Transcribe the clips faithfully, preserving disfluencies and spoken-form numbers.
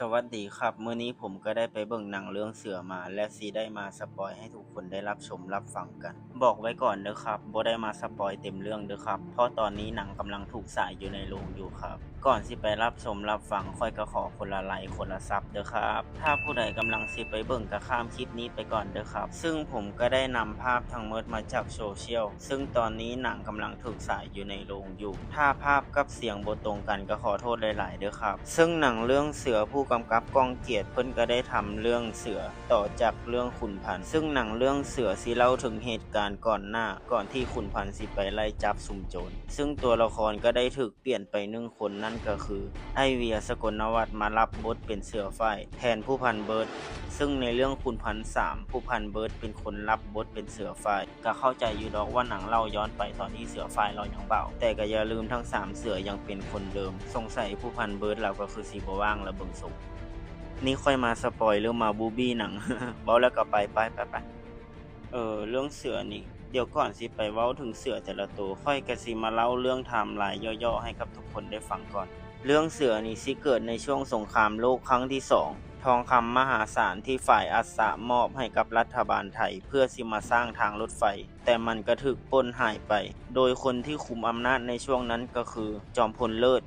สวัสดีครับ มื้อนี้ผมก็ได้ไปเบิ่งหนังเรื่องเสือมา และสิได้มาสปอยให้ทุกคนได้รับชมรับฟังกัน บอกไว้ก่อนเด้อครับ บ่ได้มาสปอยเต็มเรื่องเด้อครับ เพราะตอนนี้หนังกำลังถูกฉายอยู่ในโรงอยู่ครับ ก่อนสิไปรับชมรับฟัง ข้อยก็ขอคนละไลค์คนละซับเด้อครับ ถ้าผู้ใดกำลังสิไปเบิ่งก็ข้ามคลิปนี้ไปก่อนเด้อครับ ซึ่งผมก็ได้นำภาพทั้งหมดมาจากโซเชียล ซึ่งตอนนี้หนังกำลังถูกฉายอยู่ในโรงอยู่ ถ้าภาพกับเสียงบ่ตรงกันก็ขอโทษหลายๆเด้อครับ ซึ่งหนังเรื่องเสือ ผู้กำกับก้องเกียรติ เพิ่นก็ได้ทำเรื่องเสือต่อจากเรื่องขุนพันธุ์ ซึ่งหนังเรื่องเสือสิเล่าถึงเหตุการณ์ก่อนหน้า ก่อนที่ขุนพันธุ์สิไปไล่จับซุมโจร ซึ่งตัวละครก็ได้ถูกเปลี่ยนไปหนึ่งคน นั่นก็คือ อ้ายเวียร์ สกลวัฒน์ มารับบทเป็นเสือฝ้ายแทนผู้พันเบิร์ด ซึ่งในเรื่องขุนพันธุ์สาม ผู้พันเบิร์ดเป็นคนรับบทเป็นเสือฝ้าย ก็เข้าใจอยู่ดอกว่าหนังเล่าย้อนไปตอนที่เสือฝ้ายลาวยังบ่าว แต่ก็อย่าลืมทั้งสามเสือยังเป็นคนเดิม สงสัยผู้พันเบิร์ดลาวก็คือสิบ่ว่างละเบิ่งทรง นี่ค่อยมาสปอยหรือมาบูบี้หนัง เว้าแล้วก็ไป ไป ไป ไป เออ เรื่องเสือนี่ เดี๋ยวก่อนสิไปเว้าถึงเสือแต่ละตัว ข้อยก็สิมาเล่าเรื่องไทม์ไลน์ย่อๆให้กับทุกคนได้ฟังก่อน เรื่องเสือนี่สิเกิดในช่วงสงครามโลกครั้งที่สอง ทองคำมหาศาลที่ฝ่ายอัสสะมอบให้กับรัฐบาลไทยเพื่อสิมาสร้างทางรถไฟ แต่มันก็ถูกปล้นหายไป โดยคนที่คุมอำนาจในช่วงนั้นก็คือจอมพลเลิศ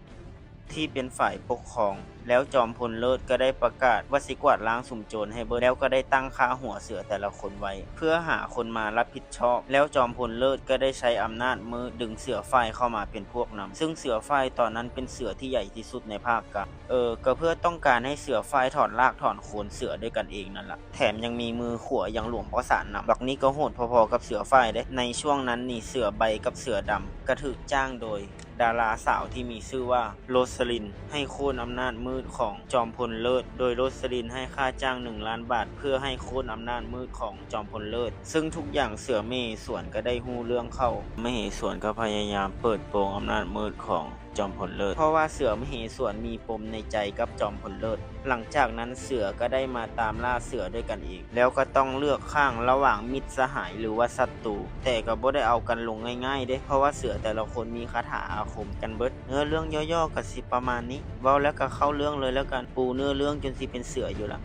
ที่เป็นฝ่ายปกครอง แล้วจอมพลเลิศก็ได้ประกาศว่าสิกวาดล้างซุมโจรให้เบิด แล้วก็ได้ตั้งค่าหัวเสือแต่ละคนไว้ เพื่อหาคนมารับผิดชอบ แล้วจอมพลเลิศก็ได้ใช้อำนาจมืดดึงเสือฝ้ายเข้ามาเป็นพวกนำ ซึ่งเสือฝ้ายตอนนั้นเป็นเสือที่ใหญ่ที่สุดในภาคกลาง เออ ก็เพื่อต้องการให้เสือฝ้ายถอนรากถอนโคนเสือด้วยกันเองนั่นแหละ แถมยังมีมือขวาอย่างหลวงประสานนำ บักนี้ก็โหดพอๆกับเสือฝ้ายเด้ ในช่วงนั้นนี่เสือใบกับเสือดำก็ถูกจ้างโดยดาราสาวที่มีชื่อว่าโรสลิน ให้โค่นอำนาจมืดของจอมพลเลิศ โดยโรสลินให้ค่าจ้างหนึ่งล้านบาท เพื่อให้โค่นอำนาจมืดของจอมพลเลิศ ซึ่งทุกอย่างเสือมเหสวนก็ได้ฮู้เรื่องเข้า มเหสวนก็พยายามเปิดโปงอำนาจมืดของจอมพลเลิศ เพราะว่าเสือมเหสวนมีปมในใจกับจอมพลเลิศ หลังจากนั้นเสือก็ได้มาตามล่าเสือด้วยกันเอง แล้วก็ต้องเลือกข้างระหว่างมิตรสหายหรือว่าศัตรู แต่ก็บ่ได้เอากันลงง่ายๆเด้ เพราะว่าเสือแต่ละคนมีคาถาอาคมกันเบิด เนื้อเรื่องย่อๆก็สิประมาณนี้ เว้าแล้วก็เข้าเรื่องเลยแล้วกัน ปูเนื้อเรื่องจนสิเป็นเสืออยู่ละ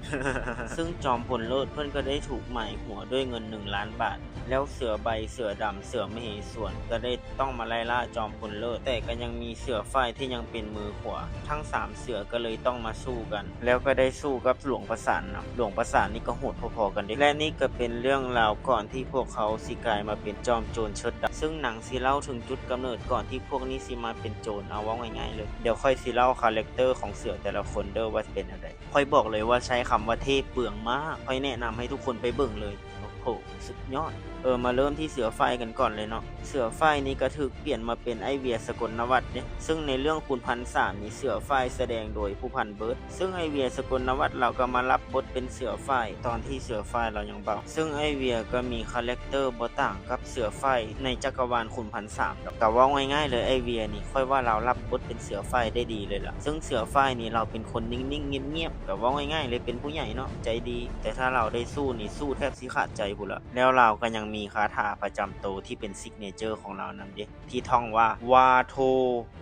ซึ่งจอมพลเลิศเพิ่นก็ได้ถูกหมายหัวด้วยเงินหนึ่งล้านบาท แล้วเสือใบ เสือดำ เสือมเหสวนก็ได้ต้องมาไล่ล่าจอมพลเลิศ แต่ก็ยังมีเสือฝ้ายที่ยังเป็นมือขวา ทั้งสามเสือก็เลยต้องมาสู้กัน แล้วก็ได้สู้กับหลวงประสานนำ หลวงประสานนี่ก็โหดพอๆกันเด้ และนี่ก็เป็นเรื่องราวก่อนที่พวกเขาสิกลายมาเป็นจอมโจรเชิดดำ ซึ่งหนังสิเล่าถึงจุดกำเนิดก่อนที่พวกนี้สิมาเป็นโจร เอาเว้าง่ายๆเลย เดี๋ยวค่อยสิเล่าคาแรคเตอร์ของเสือแต่ละคนเด้อว่าเป็นอะไร ค่อยบอกเลยว่าใช้คำว่าเท่เปลืองมาก ค่อยแนะนำให้ทุกคนไปเบิ่งเลย โอ้โห สุดยอด เออ มาเริ่มที่เสือฝ้ายกันก่อนเลยเนาะ เสือฝ้ายนี่ก็ถูกเปลี่ยนมาเป็นอ้ายเวียร์ สกลวัฒน์เด้ ซึ่งในเรื่องขุนพันธุ์สามนี่เสือฝ้ายแสดงโดยผู้พันเบิร์ด ซึ่งอ้ายเวียร์ สกลวัฒน์ลาวก็มารับบทเป็นเสือฝ้ายตอนที่เสือฝ้ายลาวยังบ่าว ซึ่งอ้ายเวียร์ก็มีคาแรคเตอร์บ่ต่างกับเสือฝ้ายในจักรวาลขุนพันธุ์สามดอก ก็เว้าง่ายๆเลย อ้ายเวียร์นี่ค่อยว่าลาวรับบทเป็นเสือฝ้ายได้ดีเลยล่ะ ซึ่งเสือฝ้ายนี่ลาวเป็นคนนิ่งๆเงียบๆ ก็เว้าง่ายๆเลย เป็นผู้ใหญ่เนาะ ใจดี แต่ถ้าลาวได้สู้นี่สู้แทบสิขาดใจพู้นละ แล้วลาวก็ยังมีคาถาประจำตัวที่เป็นซิกเนเจอร์ของลาวนำเด้ ที่ท่องว่าวาโท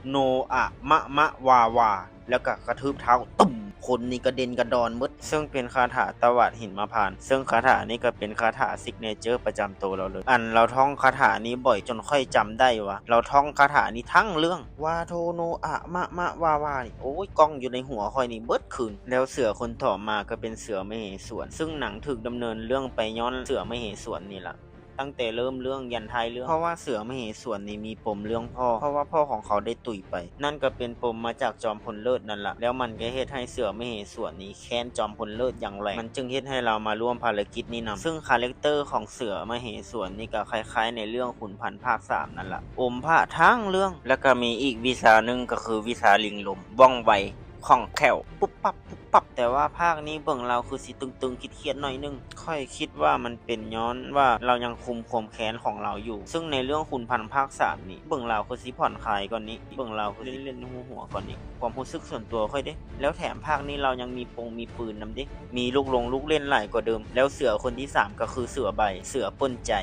โนอะมะมะวาวา แล้วก็กระทืบเท้าตุ้ม คนนี่กระเด็นกระดอนหมด ซึ่งเป็นคาถาตวาดหิมพานต์ ซึ่งคาถานี้ก็เป็นคาถาซิกเนเจอร์ประจำตัวลาวเลย อันลาวท่องคาถานี้บ่อยจนค่อยจำได้ว่าลาวท่องคาถานี้ทั้งเรื่อง วาโทโนอะมะมะวาวานี่ โอ้ย ก้องอยู่ในหัวค่อยนี่เบิดคืน แล้วเสือคนต่อมาก็เป็นเสือมเหสวน ซึ่งหนังถูกดำเนินเรื่องไปย้อนเสือมเหสวนนี่ล่ะ ตั้งแต่เริ่มเรื่องยันท้ายเรื่อง เพราะว่าเสือมเหสวนนี่มีปมเรื่องพ่อ เพราะว่าพ่อของเขาได้ตุยไป นั่นก็เป็นปมมาจากจอมพลเลิศนั่นละ แล้วมันก็เฮ็ดให้เสือมเหสวนนี่แค้นจอมพลเลิศอย่างแรง มันจึงเฮ็ดให้ลาวมาร่วมภารกิจนี้นำ ซึ่งคาแรคเตอร์ของเสือมเหสวนนี่ก็คล้ายๆในเรื่องขุนพันธุ์ภาคสามนั่นละ อมพระทั้งเรื่อง แล้วก็มีอีกวิชาหนึ่งก็คือวิชาลิงลม ว่องไว คล่องแคล่ว ปุ๊บปั๊บ ปุ๊บปั๊บ แต่ว่าภาคนี้เบิ่งลาวคือสิตึงๆ เครียดๆ หน่อยหนึ่ง ข้อยคิดว่ามันเป็นย้อนว่าลาวยังคุมความแค้นของลาวอยู่ ซึ่งในเรื่องขุนพันธุ์ภาคสามนี่ เบิ่งลาวคือสิผ่อนคลายกว่านี้ เบิ่งลาวคือสิเล่นๆ หัวๆ กว่านี้ ความรู้สึกส่วนตัวข้อยเด้ แล้วแถมภาคนี้ลาวยังมีปงมีปืนนำเด้ มีลูกลงลูกเล่นหลายกว่าเดิม แล้วเสือคนที่สามก็คือเสือใบ เสือปล้นใจ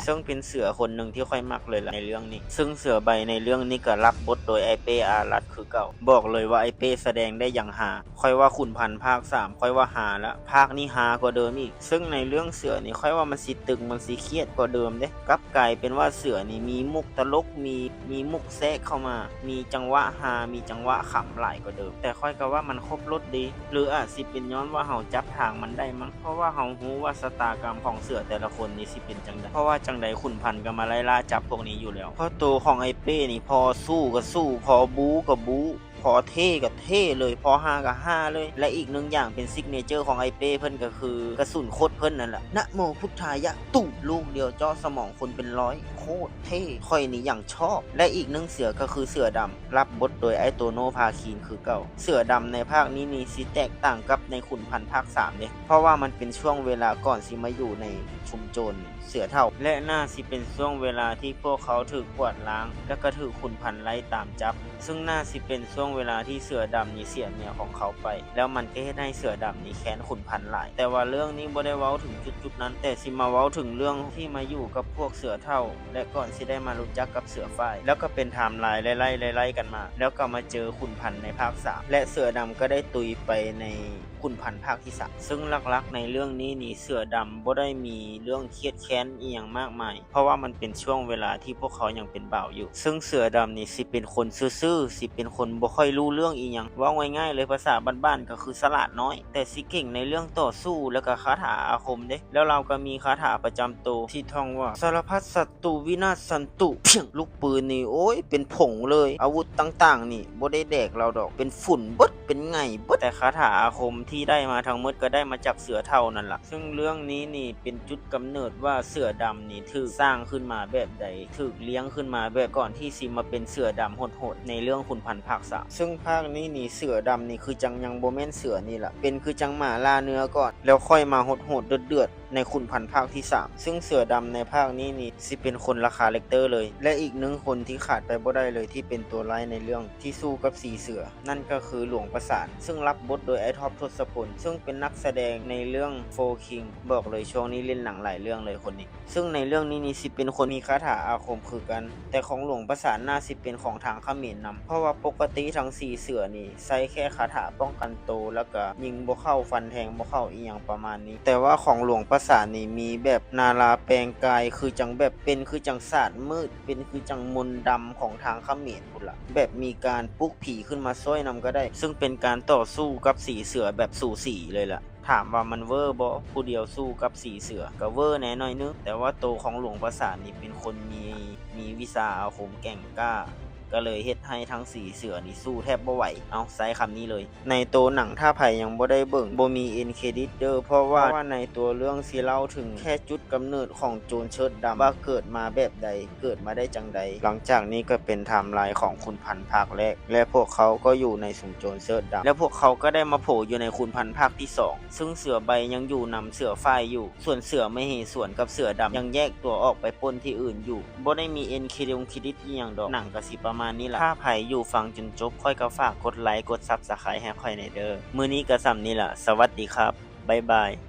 ซึ่งเป็นเสือคนหนึ่งที่ข้อยมักเลยล่ะในเรื่องนี้ ซึ่งเสือใบในเรื่องนี้ก็รับบทโดยไอ้เป้อารัตน์คือเก่า บอกเลยว่าไอ้เป้แสดงได้อย่างฮา ข้อยว่าขุนพันธุ์ภาคสาม ข้อยว่าฮาละ ภาคนี้ฮากว่าเดิมอีก ซึ่งในเรื่องเสือนี่ข้อยว่ามันสิตึง มันสิเครียดกว่าเดิมเด้ กลับกลายเป็นว่าเสือนี่มีมุกตลก มี มีมุกแทรกเข้ามา มีจังหวะฮา มีจังหวะขำหลายกว่าเดิม แต่ข้อยก็ว่ามันครบรสดี หรืออาจสิเป็นย้อนว่าเฮาจับทางมันได้มั้ง เพราะว่าเฮาฮู้ว่าชะตากรรมของเสือแต่ละคนนี่สิเป็นจังใด เพราะว่าจังใดขุนพันธุ์ก็มาไล่ล่าจับพวกนี้อยู่แล้ว เพราะตัวของไอ้เป้นี่พอสู้ก็สู้ พอบู๊ก็บู๊ พอเท่ก็เท่เลย พอฮาก็ฮาเลย และอีกหนึ่งอย่างเป็นซิกเนเจอร์ของไอ้เป้เพิ่นก็คือกระสุนคดเพิ่นนั่นแหละ นะโมพุทธายะ ตุ้ม ลูกเดียวเจาะสมองคนเป็นร้อย โคตรเท่ ข้อยนี่อย่างชอบ และอีกหนึ่งเสือก็คือเสือดำ รับบทโดยไอ้โตโน่ ภาคิน คือเก่า เสือดำในภาคนี้นี่สิแตกต่างกับในขุนพันธุ์ภาคสามเด้ เพราะว่ามันเป็นช่วงเวลาก่อนสิมาอยู่ในชุมชนเสือเฒ่า และน่าสิเป็นช่วงเวลาที่พวกเขาถูกกวาดล้าง และก็ถูกขุนพันธุ์ไล่ตามจับ ซึ่งน่าสิเป็นช่วงเวลาที่เสือดำนี่เสียเมียของเขาไป แล้วมันก็เฮ็ดให้เสือดำนี่แค้นขุนพันธุ์หลาย แต่ว่าเรื่องนี้บ่ได้เว้าถึงจุดๆนั้น แต่สิมาเว้าถึงเรื่องที่มาอยู่กับพวกเสือเฒ่า และก่อนสิได้มารู้จักกับเสือฝ้าย แล้วก็เป็นไทม์ไลน์ไล่ๆไล่ๆกันมา แล้วก็มาเจอขุนพันธุ์ในภาคสาม และเสือดำก็ได้ตุยไปในขุนพันธุ์ภาคที่สาม ซึ่งหลักๆในเรื่องนี้นี่เสือดำบ่ได้มีเรื่องเครียดแค้นอีหยังมากมาย เพราะว่ามันเป็นช่วงเวลาที่พวกเขายังเป็นบ่าวอยู่ ซึ่งเสือดำนี่สิเป็นคนซื่อๆ สิเป็นคนบ่ค่อยรู้เรื่องอีหยัง เว้าง่ายๆเลยภาษาบ้านๆก็คือฉลาดน้อย แต่สิเก่งในเรื่องต่อสู้แล้วก็คาถาอาคมเด้ แล้วลาวก็มีคาถาประจำตัวที่ท่องว่า สารพัดศัตรูวินาศสันตุ เพียง ลูกปืนนี่ โอ้ย เป็นผงเลย อาวุธต่างๆนี่บ่ได้แดกลาวดอก เป็นฝุ่นเบิด เป็นไง่เบิด แต่คาถาอาคมที่ได้มาทั้งหมดก็ได้มาจากเสือเฒ่านั่นล่ะ ซึ่งเรื่องนี้นี่เป็นจุดกำเนิดว่าเสือดำนี่ถูกสร้างขึ้นมาแบบใด ถูกเลี้ยงขึ้นมาแบบก่อนที่สิมาเป็นเสือดำโหดๆในเรื่องขุนพันธุ์ภาคสาม ซึ่งภาคนี้นี่เสือดำนี่คือจังยังบ่แม่นเสือนี่ล่ะ เป็นคือจังหมาล่าเนื้อก่อน แล้วค่อยมาโหดๆเดือดๆในขุนพันธุ์ภาคที่สาม ซึ่งเสือดำในภาคนี้นี่สิเป็นคนละคาแรคเตอร์เลย และอีกหนึ่งคนที่ขาดไปบ่ได้เลยที่เป็นตัวร้ายในเรื่องที่สู้กับสี่เสือ นั่นก็คือหลวงประสาน ซึ่งรับบทโดยไอ้ท็อป ทศพล ซึ่งเป็นนักแสดงในเรื่อง Four King บอกเลยช่วงนี้เล่นหนังหลายเรื่องเลยคนนี้ ซึ่งในเรื่องนี้นี่สิเป็นคนมีคาถาอาคมคือกัน แต่ของหลวงประสานน่าสิเป็นของทางเขมรนำ เพราะว่าปกติทั้งสี่เสือนี่ใช้แค่คาถาป้องกันตัว แล้วก็ยิงบ่เข้าฟันแทงบ่เข้าอีหยังประมาณนี้ แต่ว่าของหลวงประสานนี่มีแบบนาราแปลงกาย คือจังแบบเป็นคือจังศาสตร์มืด เป็นคือจังมนต์ดำของทางเขมรพุ้นละ แบบมีการปลุกผีขึ้นมาซ่อยนำก็ได้ ซึ่งเป็นการต่อสู้กับสี่เสือแบบสูสีเลยล่ะ ถามว่ามันเวอร์บ่ ผู้เดียวสู้กับสี่เสือ ก็เวอร์แหน่หน่อยนึง แต่ว่าโตของหลวงประสานนี่เป็นคนมี มีวิชาอาคมแกร่งกล้า ก็เลยเฮ็ดให้ทั้งสี่เสือนี่สู้แทบบ่ไหว เอา ใช้คำนี้เลย ในโตหนังถ้าไผยังบ่ได้เบิ่ง บ่มี end credit เด้อ เพราะว่า เพราะว่าในตัวเรื่องสิเล่าถึงแค่จุดกำเนิดของโจรเชิดดำ ว่าเกิดมาแบบใด เกิดมาได้จังใด หลังจากนี้ก็เป็นไทม์ไลน์ของขุนพันธุ์ภาคแรก และพวกเขาก็อยู่ในสุมโจรเชิดดำ และพวกเขาก็ได้มาโผล่อยู่ในขุนพันธุ์ภาคที่สอง ซึ่งเสือใบยังอยู่นำเสือฝ้ายอยู่ ส่วนเสือมเหสวนกับเสือดำยังแยกตัวออกไปปล้นที่อื่นอยู่ บ่ได้มี end credit อีหยังดอก หนังก็สิประมาณนี้ล่ะ ถ้าไผอยู่ฟังจนจบ ข้อยก็ฝากกดไลค์ กด Subscribe ให้ข้อยแหน่เด้อ มื้อนี้ก็ส่ำนี้ล่ะ สวัสดีครับ บ๊ายบาย